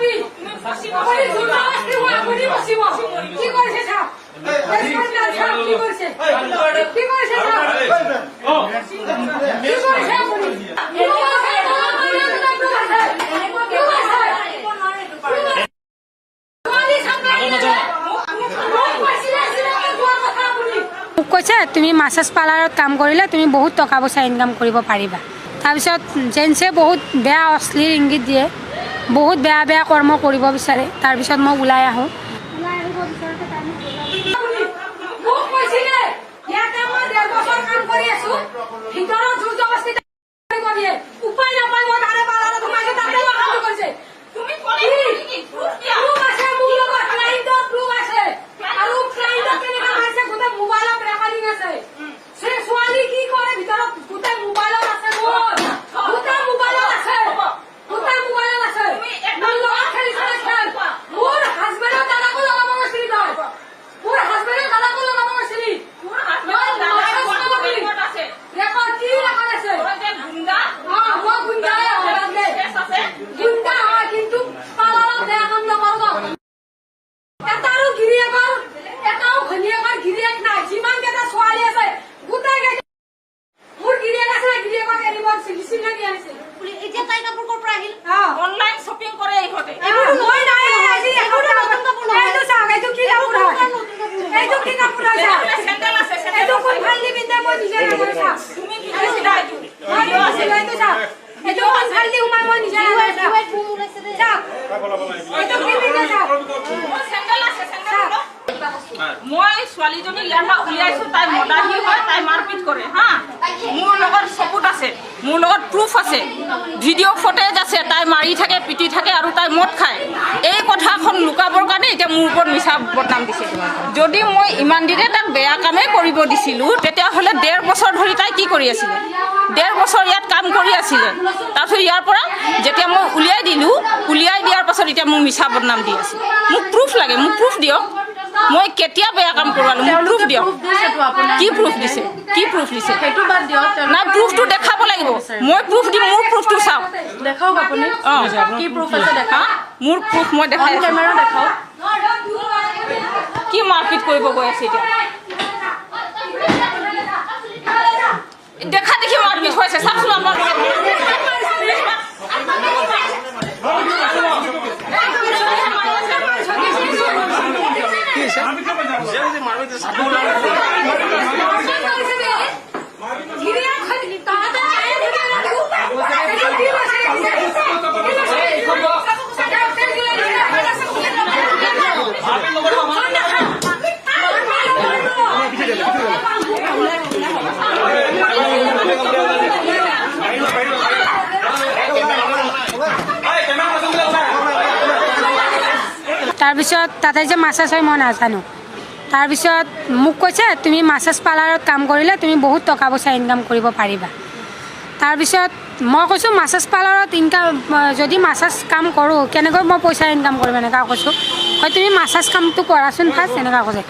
আপি। আপুনি জোৰ জবৰদস্তি হোৱা, আপুনি বচিব। কি কৰিছে চাওক। চাওক কি কৰিছে, কি কৰিছে চাওক। কি কৰিছে আপুনি? প্ৰুফ আছে, প্ৰুফ আছে, প্ৰুফ আছে। ছোৱালী চাপ্লাই দিলে। মোক কৈছিলে শ্বিলঙত যোৱাৰ কথা আপুনি। মোক কৈছে, তুমি মাছাজ পাৰ্লাৰত কাম কৰিলে তুমি বহুত টকা পইচা ইনকাম কৰিব পাৰিবা। তাৰপিছত জেন্টছে বহুত বেয়া অশ্লীল ইংগিত দিয়ে, বহুত বেয়া বেয়া কৰ্ম কৰিব বিচাৰে। তাৰপিছত মই ওলাই আহোঁ। ওলাই আহিব বিচাৰোঁতে তাই মোক মোক কৈছিলে, ইয়াতে মই 1.5 বছৰ কাম কৰি আছো, ভিতৰত জোৰ জবস্তি কৰিব দিয়ে। উপায় নাপাই মই তাৰে পাৰ্লাৰত সোমাইছো, তাতে মই কাম কৰিছে। তুমি ক'লে নেকি? প্ৰুফ দিয়া। প্ৰুফ আছে মোৰ লগত, ক্লাইণ্টৰ প্ৰুফ আছে আৰু ক্লাইণ্টক কেনেকা মাৰিছে গোটেই মোবাইলত ৰেকৰ্ডিং আছে। সেই ছোৱালী কি কৰে ভিতৰত গোটেই মোবাইলত আছে মোৰ। গোটেই মোবাইলত আছে, গোটেই মোবাইলত আছে। মোৰ লগত খেলিছে খেল। মোৰ হাজবেণ্ডৰ দাদাকো লগাব গৈছিলি তই, মোৰ হাজবেণ্ডৰ দাদাকো লগাব গৈছিলি। তোৰ হাজবেণ্ডৰ দাদাৰ ফোনটো ৰেকৰ্ড আছে। ৰেকৰ্ড কি ৰেকৰ্ড আছে? তই যে গুণ্ডা। অ, মই গুণ্ডাই হয় বাদে। কেছ আছে। গুণ্ডা হয়, কিন্তু পাৰ্লাৰত বেয়া কাম নকৰো ন। এটাৰো গিৰিয়েকৰ, এটাও ঘৈণীয়েকৰ গিৰিয়েক নাই। যিমান কেইটা ছোৱালী আছে গোটেই কেইটা। মোৰ গিৰিয়েক আছে, গিৰিয়েকক এৰিব চিনাকি আনিছিল। এতিয়া তাই কাপোৰ ক'ৰ পৰা আহিল? অ। অনলাইন শ্বপিং কৰে ইহঁতে। মই নাই আজি এইবোৰতো নতুন কাপোৰ নহয়। এইটো চাওক, এইটো কি কাপোৰ হয়? এইটো কি কাপোৰ হয় চাওক। তেনেহ'লে চেণ্ডেল আছে, চেণ্ডেল এইটো আছে। কোনফালেদি পিন্ধে মই নিজে নাজানো, চাওক। তুমি পিন্ধিছিলা এইটো। মই পিন্ধিছিলো, এইটো চাওক। এইটো কোনফালেদি সোমাই মই নিজে নাজানো, চাওক। বুম ওলাইছে দেই। চাওক, এইটো কি পিন্ধে চাওক। মোৰ চেণ্ডেল আছে, চেণ্ডেল ল। মই ছোৱালীজনী ইয়াৰ পৰা উলিয়াইছো, তাই মদাহী হয়, তাই মাৰপিট কৰে। হা, মোৰ লগত চবুত আছে, মোৰ লগত প্ৰুফ আছে, ভিডিঅ' ফুটেজ আছে। তাই মাৰি থাকে, পিটি থাকে আৰু তাই মদ খায়। এই কথাখন লুকাবৰ কাৰণে এতিয়া মোৰ ওপৰত মিছা বদনাম দিছে। যদি মই ইমান দিনে তাক বেয়া কামেই কৰিব দিছিলোঁ, তেতিয়াহ'লে 1.5 বছৰ ধৰি তাই কি কৰি আছিলে? 1.5 বছৰ ইয়াত কাম কৰি আছিলে। তাৰপিছত ইয়াৰ পৰা যেতিয়া মই উলিয়াই দিলোঁ, উলিয়াই দিয়াৰ পাছত এতিয়া মোক মিছা বদনাম দি আছে। মোক প্ৰুফ লাগে, মোক প্ৰুফ দিয়ক। মই কেতিয়া বেয়া কাম কৰোৱালো, মোক প্ৰুফ দিয়ক। কি প্ৰুফ দিছে? কি প্ৰুফ দিছে? সেইটো বাদ দিয়ক। নাই, প্ৰুফটো দেখাব লাগিব। মই প্ৰুফ দিম, মোৰ প্ৰুফটো চাওক। দেখাওক আপুনি। অঁ। কি প্ৰুফ আছে দেখাওক। হা, মোৰ প্ৰুফ মই দেখাই অন আছোঁ। কেমেৰা দেখাওক। কি মাৰপিট কৰিব গৈ আছে এতিয়া? দেখা দেখি মাৰপিট হৈছে, চাওকচোন আপোনালোকে। তাৰপিছত তাতে যে মাছাজ হয় মই নাজানো। তাৰপিছত মোক কৈছে, তুমি মাছাজ পাৰ্লাৰত কাম কৰিলে তুমি বহুত টকা পইচা ইনকাম কৰিব পাৰিবা। তাৰপিছত মই কৈছোঁ, মাছাজ পাৰ্লাৰত ইনকাম, যদি মাছাজ কাম কৰোঁ কেনেকৈ মই পইচা ইনকাম কৰিম, এনেকুৱা কৈছোঁ। হয়, তুমি মাছাজ কামটো কৰাচোন ফাৰ্ষ্ট, এনেকুৱা কৈছে।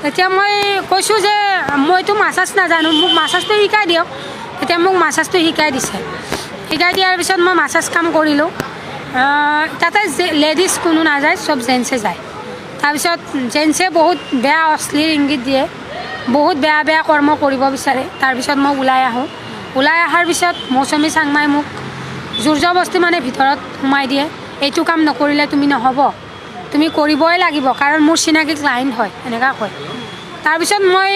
তেতিয়া মই কৈছোঁ যে মইতো মাছাজ নাজানো, মোক মাছাজটো শিকাই দিয়ক। তেতিয়া মোক মাছাজটো শিকাই দিছে। শিকাই দিয়াৰ পিছত মই মাছাজ কাম কৰিলোঁ। তাতে লেডিজ কোনো নাযায়, চব জেণ্টছে যায়। তাৰপিছত জেণ্টছে বহুত বেয়া অশ্লীল ইংগিত দিয়ে, বহুত বেয়া বেয়া কৰ্ম কৰিব বিচাৰে। তাৰপিছত মই ওলাই আহোঁ। ওলাই অহাৰ পিছত মৌচুমী চাংমাই মোক জোৰ জবৰদস্তি মানে ভিতৰত সোমাই দিয়ে। এইটো কাম নকৰিলে তুমি নহ'ব, তুমি কৰিবই লাগিব, কাৰণ মোৰ চিনাকি ক্লাইণ্ট হয়, এনেকুৱা কয়। তাৰপিছত মই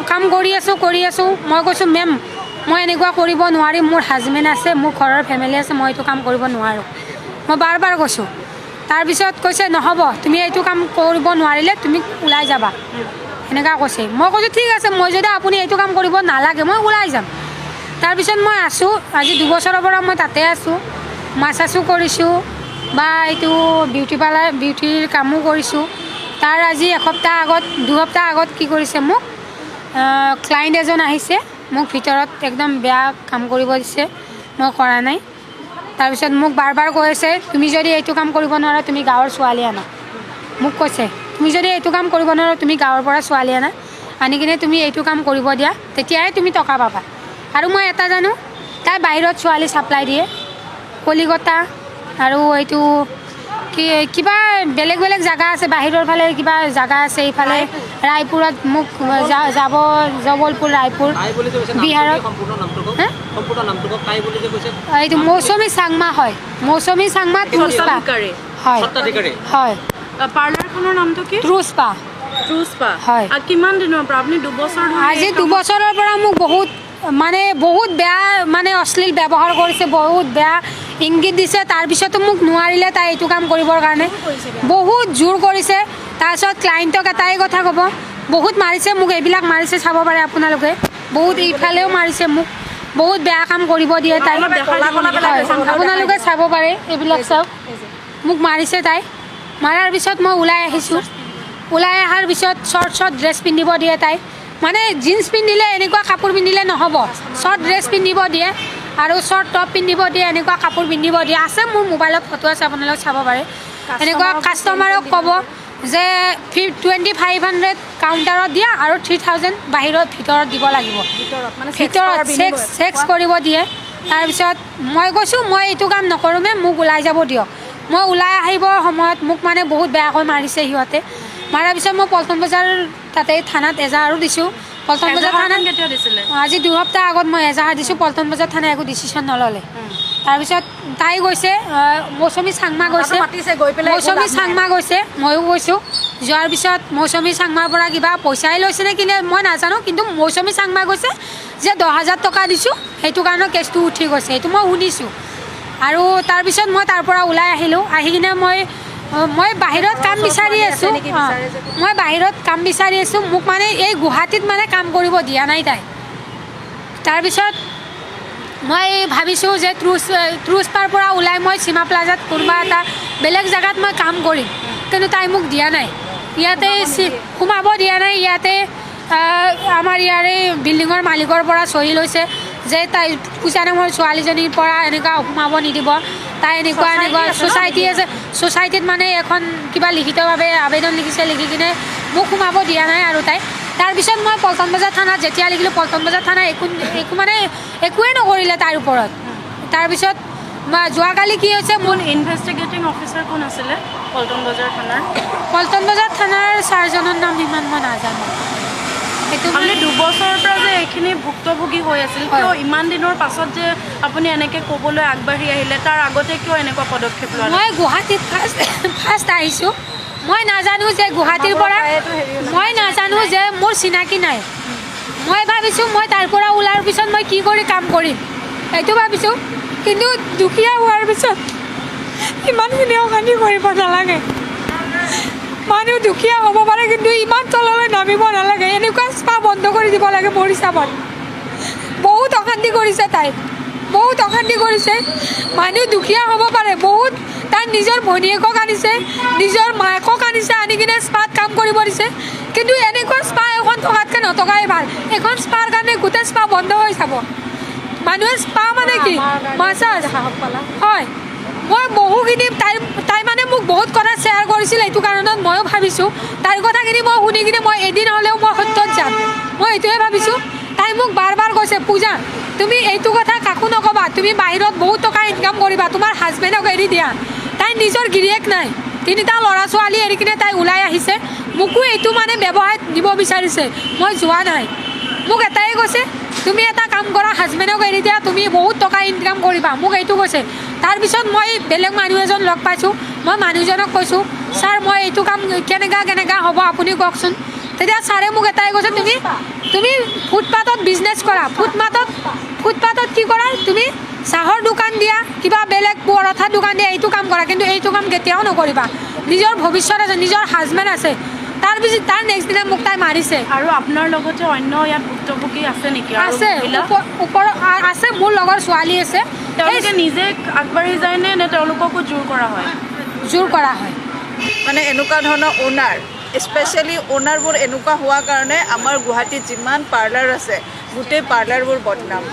কাম কৰি আছোঁ, কৰি আছোঁ। মই কৈছোঁ, মেম, মই এনেকুৱা কৰিব নোৱাৰিম, মোৰ হাজবেণ্ড আছে, মোৰ ঘৰৰ ফেমিলি আছে, মই এইটো কাম কৰিব নোৱাৰোঁ। মই বাৰ বাৰ কৈছোঁ। তাৰপিছত কৈছে, নহ'ব, তুমি এইটো কাম কৰিব নোৱাৰিলে তুমি ওলাই যাবা, এনেকুৱা কৈছে। মই কৈছোঁ, ঠিক আছে, মই যদি আপুনি এইটো কাম কৰিব নালাগে মই ওলাই যাম। তাৰপিছত মই আছোঁ, আজি 2 বছৰৰ পৰা মই তাতে আছোঁ। মাছাজো কৰিছোঁ বা এইটো বিউটি পাৰ্লাৰ, বিউটিৰ কামো কৰিছোঁ। তাৰ আজি এসপ্তাহ আগত, 2 সপ্তাহ আগত কি কৰিছে, মোক ক্লাইণ্ট এজন আহিছে, মোক ভিতৰত একদম বেয়া কাম কৰিব দিছে, মই কৰা নাই। তাৰপিছত মোক বাৰ বাৰ কৈ আছে, তুমি যদি এইটো কাম কৰিব নোৱাৰা তুমি গাঁৱৰ ছোৱালী আনা। মোক কৈছে, তুমি যদি এইটো কাম কৰিব নোৱাৰা তুমি গাঁৱৰ পৰা ছোৱালী আনা, আনি কিনে তুমি এইটো কাম কৰিব দিয়া, তেতিয়াহে তুমি টকা পাবা। আৰু মই এটা জানো, তাই বাহিৰত ছোৱালী ছাপ্লাই দিয়ে, কলিকতা আৰু এইটো কি। কি কিবা বেলেগ বেলেগ জাগা আছে, বাহিৰৰ ফালে কিবা জাগা আছে, এইফালে ৰায়পুৰত মোক যাব, জবলপুৰ, ৰায়পুৰ, বিহাৰত। এইটো মৌচুমী চাংমা হয়, মৌচুমী চাংমা ট্ৰুস্পা হয়। হয়। পাৰ্লাৰখনৰ নামটো কি? ট্ৰুস্পা। ট্ৰুস্পা হয়। কিমান দিনৰ পৰা আপুনি? 2 বছৰ ধৰি? আজি 2 বছৰৰ পৰা মোক বহুত মানে বহুত বেয়া মানে অশ্লীল ব্যৱহাৰ কৰিছে, বহুত বেয়া ইংগিত দিছে। তাৰপিছতো মোক নোৱাৰিলে তাই এইটো কাম কৰিবৰ কাৰণে বহুত জোৰ কৰিছে। তাৰপিছত ক্লাইণ্টক এটাই কথা ক'ব, বহুত মাৰিছে মোক, এইবিলাক মাৰিছে, চাব পাৰে আপোনালোকে, বহুত ইফালেও মাৰিছে মোক, বহুত বেয়া কাম কৰিব দিয়ে তাই। হয়, আপোনালোকে চাব পাৰে, এইবিলাক চাওক, মোক মাৰিছে তাই। মাৰাৰ পিছত মই ওলাই আহিছোঁ। ওলাই অহাৰ পিছত শ্বৰ্ট শ্বৰ্ট ড্ৰেছ পিন্ধিব দিয়ে তাই, মানে জিন্স পিন্ধিলে, এনেকুৱা কাপোৰ পিন্ধিলে নহ'ব, শ্বৰ্ট ড্ৰেছ পিন্ধিব দিয়ে আৰু শ্বৰ্ট টপ পিন্ধিব দিয়ে, এনেকুৱা কাপোৰ পিন্ধিব দিয়ে। আছে, মোৰ মোবাইলত ফটো আছে, আপোনালোকে চাব পাৰে। এনেকুৱা কাষ্টমাৰক ক'ব যে 2500 কাউণ্টাৰত দিয়া আৰু 3000 বাহিৰত ভিতৰত দিব লাগিব, ভিতৰত ছেক্স কৰিব দিয়ে। তাৰপিছত মই কৈছোঁ, মই এইটো কাম নকৰোঁ মেম, মোক ওলাই যাব দিয়ক। মই ওলাই আহিবৰ সময়ত মোক মানে বহুত বেয়াকৈ মাৰিছে সিহঁতে। মাৰাৰ পিছত মই পল্টন বজাৰ তাতে থানাত এজাহাৰো দিছোঁ, পল্টন বজাৰ থানাত। কেতিয়া দিছিলে? আজি 2 সপ্তাহ আগত মই এজাহাৰ দিছোঁ। পল্টন বজাৰ থানাই একো ডিচিশ্যন নল'লে। তাৰপিছত তাই গৈছে, মৌচুমী চাংমা গৈছে, মৌচুমী চাংমা গৈছে, ময়ো গৈছোঁ। যোৱাৰ পিছত মৌচুমী চাংমাৰ পৰা কিবা পইচাই লৈছে নে কিনে মই নাজানো, কিন্তু মৌচুমী চাংমা গৈছে যে 10,000 টকা দিছোঁ, সেইটো কাৰণে কেছটো উঠি গৈছে, সেইটো মই শুনিছোঁ। আৰু তাৰপিছত মই তাৰ পৰা ওলাই আহিলোঁ। আহি কিনে মই বাহিৰত কাম বিচাৰি আছোঁ, মই বাহিৰত কাম বিচাৰি আছোঁ। মোক মানে এই গুৱাহাটীত মানে কাম কৰিব দিয়া নাই তাই। তাৰপিছত মই ভাবিছোঁ যে ট্ৰুস্পাৰ পৰা ওলাই মই সীমা প্লাজাত কোনোবা এটা বেলেগ জেগাত মই কাম কৰিম, কিন্তু তাই মোক দিয়া নাই, ইয়াতে সোমাব দিয়া নাই। ইয়াতে আমাৰ ইয়াৰে বিল্ডিঙৰ মালিকৰ পৰা চহী লৈছে যে তাই পূজা নামৰ ছোৱালীজনীৰ পৰা এনেকুৱা সোমাব নিদিব, তাই এনেকুৱা এনেকুৱা। ছ'চাইটি আছে, ছ'চাইটিত মানে এখন কিবা লিখিতভাৱে আবেদন লিখিছে, লিখি কিনে মোক সোমাব দিয়া নাই। আৰু তাই তাৰপিছত মই পল্টন বজাৰ থানাত যেতিয়া লিখিলোঁ, পল্টন বজাৰ থানাই একো একো মানে একোৱেই নকৰিলে তাইৰ ওপৰত। তাৰপিছত যোৱাকালি কি হৈছে মোৰ ইনভেষ্টিগেটিং অফিচাৰ কোন আছিলে পল্টন বজাৰ থানাৰ? পল্টন বজাৰ থানাৰ ছাৰজনৰ নাম ইমান মই নাজানো সেইটো। আপুনি 2 বছৰৰ পৰা যে এইখিনি ভুক্তভোগী হৈ আছিল, কিয় ইমান দিনৰ পাছত যে আপুনি এনেকৈ ক'বলৈ আগবাঢ়ি আহিলে? তাৰ আগতে কিয় এনেকুৱা পদক্ষেপ লোৱা? মই গুৱাহাটীত ফাৰ্ষ্ট ফাৰ্ষ্ট আহিছোঁ। মই নাজানো যে গুৱাহাটীৰ পৰা, মই নাজানো যে মোৰ চিনাকি নাই। মই ভাবিছোঁ মই তাৰ পৰা ওলোৱাৰ পিছত মই কি কৰি কাম কৰিম, সেইটো ভাবিছোঁ। কিন্তু দুখীয়া হোৱাৰ পিছত ইমানখিনি অশান্তি কৰিব নালাগে। মানুহ দুখীয়া হ'ব পাৰে, কিন্তু ইমান তললৈ নামিব নালাগে। এনেকুৱা স্পা বন্ধ কৰি দিব লাগে মোৰ হিচাপত। বহুত অশান্তি কৰিছে তাই, বহুত অশান্তি কৰিছে। মানুহ দুখীয়া হ'ব পাৰে বহুত। তাই নিজৰ ভনীয়েকক আনিছে, নিজৰ মাকক আনিছে, আনি কিনে স্পাত কাম কৰিব দিছে। কিন্তু এনেকুৱা স্পা এখন থকাতকৈ নথকাই ভাল। এখন স্পাৰ কাৰণে গোটেই স্পা বন্ধ হৈ যাব। মানুহে স্পা মানে কি? মাছাজ হয়। মই বহুখিনি তাই মানে মোক বহুত কথা শ্বেয়াৰ কৰিছিল, এইটো কাৰণত ময়ো ভাবিছোঁ তাইৰ কথাখিনি মই শুনি কিনে মই এদিন হ'লেও মই সত্যত যাম, মই এইটোৱে ভাবিছোঁ। তাই মোক বাৰ বাৰ কৈছে, পূজা, তুমি এইটো কথা কাকো নক'বা, তুমি বাহিৰত বহুত টকা ইনকাম কৰিবা, তোমাৰ হাজবেণ্ডক এৰি দিয়া। তাই নিজৰ গিৰিয়েক নাই, তিনিটা ল'ৰা ছোৱালী এৰি কিনে তাই ওলাই আহিছে। মোকো এইটো মানে ব্যৱসায়ত দিব বিচাৰিছে, মই যোৱা নাই। মোক এটাই কৈছে, তুমি এটা কাম কৰা, হাজবেণ্ডক এৰি দিয়া, তুমি বহুত টকা ইনকাম কৰিবা, মোক এইটো কৈছে। তাৰপিছত মই বেলেগ মানুহ এজন লগ পাইছোঁ। মই মানুহজনক কৈছোঁ, ছাৰ, মই এইটো কাম কেনেকুৱা কেনেকুৱা হ'ব আপুনি কওকচোন। তেতিয়া ছাৰে মোক এটাই কৈছে, তুমি তুমি ফুটপাথত বিজনেছ কৰা, ফুটপাথত কি কৰা, তুমি চাহৰ দোকান দিয়া, কিবা বেলেগ পৰঠাৰ দোকান দিয়া, এইটো কাম কৰা, কিন্তু এইটো কাম কেতিয়াও নকৰিবা। নিজৰ ভৱিষ্যত আছে, নিজৰ হাজবেণ্ড আছে। তাৰপিছত তাৰ নেক্সট দিনা মোক তাই মাৰিছে। আৰু আপোনাৰ লগতে অন্য ইয়াত ভুক্তভোগী আছে নেকি আৰু আছে। মহিলা? ওপৰত আছে, মোৰ লগৰ ছোৱালী আছে। তেওঁলোকে নিজে আগবাঢ়ি যায় নে, নে তেওঁলোককো জোৰ কৰা হয়? জোৰ কৰা হয়। মানে এনেকুৱা ধৰণৰ অ'নাৰ, স্পেচিয়েলি অ'নাৰবোৰ এনেকুৱা হোৱাৰ কাৰণে আমাৰ গুৱাহাটীত যিমান পাৰ্লাৰ আছে, গোটেই পাৰ্লাৰবোৰ বদনাম।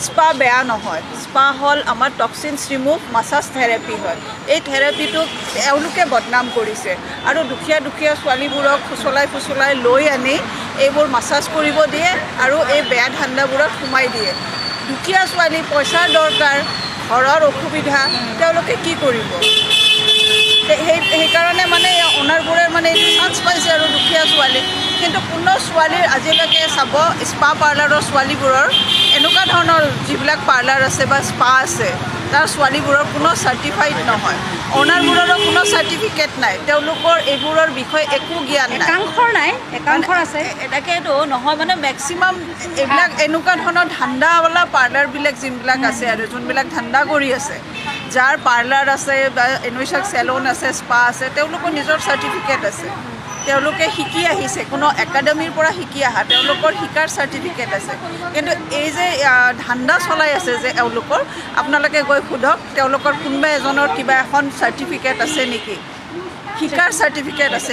স্পা বেয়া নহয়, স্পা হ'ল আমাৰ টক্সিনছ ৰিমুভ মাছাজ থেৰাপি হয়। এই থেৰাপিটোক এওঁলোকে বদনাম কৰিছে আৰু দুখীয়া দুখীয়া ছোৱালীবোৰক ফুচলাই ফুচলাই লৈ আনি এইবোৰ মাছাজ কৰিব দিয়ে আৰু এই বেয়া ধান্দাবোৰত সোমাই দিয়ে। দুখীয়া ছোৱালী, পইচাৰ দৰকাৰ, ঘৰৰ অসুবিধা, তেওঁলোকে কি কৰিব? সেই অ'নাৰবোৰে মানে এইটো চান্স পাইছে আৰু দুখীয়া ছোৱালী। কিন্তু কোনো ছোৱালীৰ আজিলৈকে চাব, স্পা পাৰ্লাৰৰ ছোৱালীবোৰৰ, এনেকুৱা ধৰণৰ যিবিলাক পাৰ্লাৰ আছে বা স্পা আছে, তাৰ ছোৱালীবোৰৰ কোনো চাৰ্টিফাইড নহয়, অ'নাৰবোৰৰো কোনো চাৰ্টিফিকেট নাই, তেওঁলোকৰ এইবোৰৰ বিষয়ে একো জ্ঞান নাই। একাংশৰ নাই, একাংশৰ আছে। এনেকেতো নহয়, মানে মেক্সিমাম এইবিলাক এনেকুৱা ধৰণৰ ধান্দাৱালা পাৰ্লাৰবিলাক যোনবিলাক আছে আৰু যোনবিলাক ধান্দা কৰি আছে, যাৰ পাৰ্লাৰ আছে বা এনেকুৱা চেলুন আছে, স্পা আছে, তেওঁলোকৰ নিজৰ চাৰ্টিফিকেট আছে, তেওঁলোকে শিকি আহিছে, কোনো একাডেমীৰ পৰা শিকি অহা, তেওঁলোকৰ শিকাৰ চাৰ্টিফিকেট আছে। কিন্তু এই যে ধান্দা চলাই আছে যে এওঁলোকৰ, আপোনালোকে গৈ সোধক তেওঁলোকৰ কোনোবা এজনৰ কিবা এখন চাৰ্টিফিকেট আছে নেকি, শিকাৰ চাৰ্টিফিকেট আছে।